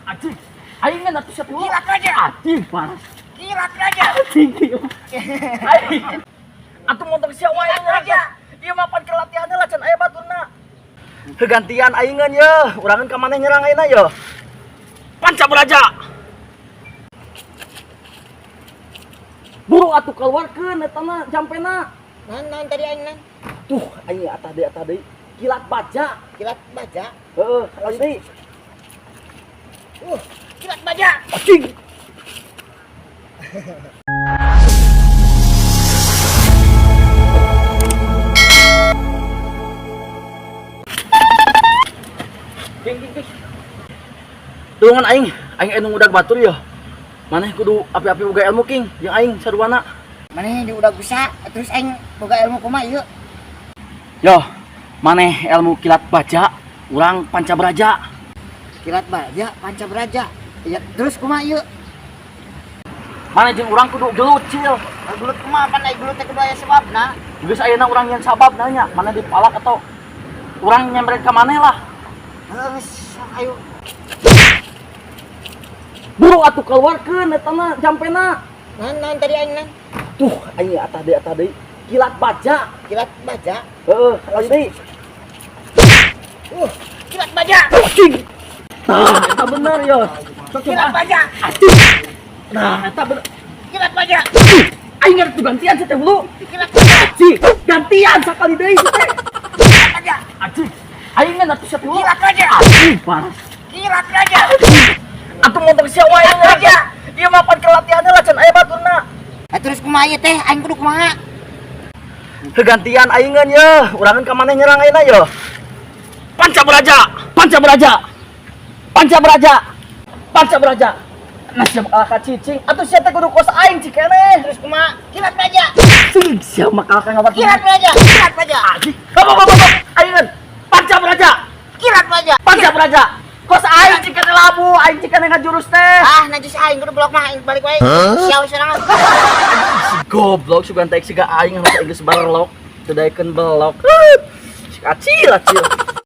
Anjing. Aing ngan atuh siapa? Kilat aja. Anjing parah. Kilat aja. Anjing ieu. Aing. Atuh montong sia wae Kilat aja. Ieu mah pan kelatihan lah can aya baturna. Kegantian aingan ye, urangan ka maneh nyerang ayeuna ye. Panca beraja. Buru atuh keluarkeun eta na jampena. Naon naon tadi aing nan? Tuh aing atah deui kilat baja. Kilat baja. Heeh, sekali deui. Kilat baja. Anjing. King, king, king. Tulungan aing, aing anu ngudag batur ya. Maneh kudu api-api boga ilmu king, jeung aing saruana. Maneh di udah bisa, terus aing boga ilmu kumaha ieu? Yo, maneh ilmu kilat baja, urang panca beraja. Kilat baja, panca beraja. Ya, terus kumaha ieu? Maneh jeung urang kudu gelut cil. Gelut kumaha pan ai gelut teh kudu aya sebabna. Geus ayeuna urang yang sabab nanya, maneh dipalak atau urang nyamperin ka maneh lah. Heuh, geus ayo. Buru atuh keluarkeun eta na jampena. Naon naon tadi aing nan? Tuh aing atah deui kilat baja. Kilat baja. Heeh, sekali deui. Kilat baja. Anjing. Nah, eta bener ya. Kilat baja. Anjing. Nah, eta bener. Kilat baja. Aing ngarep gantian si teh hulu. Kilat baja. Anjing, gantian sakali deui si teh. Kilat baja. Anjing. Aing ngan atuh siapa hulu. Kilat baja. Anjing, parah. Kilat baja. Atuh montong sia wae Kilat baja. Ieu mah pan kelatihan lah can aya baturna. Terus kumaha ieu teh? Aing kudu kumaha? Kegantian aingan ye, urangan ka maneh nyerang ayeuna ye. Panca beraja, panca beraja. Panca beraja. Panca beraja. Nah siap kalah ka cicing, atuh sia teh kudu kos aing cikeneh. Terus kumaha? Kilat baja. Cing, sia mah kalah ka ngabat. Kilat baja. Kilat baja. Anjing. Hop hop hop. Aingan. Panca beraja. Kilat baja. Panca beraja. Kos aing cikeneh labu, aing cikeneh ngajurus teh. Ah, najis aing kudu blok mah aing balik wae. Sia we sorangan. Si goblok sugan teh siga aing anu geus barlok, teu daekeun belok. Si acil acil.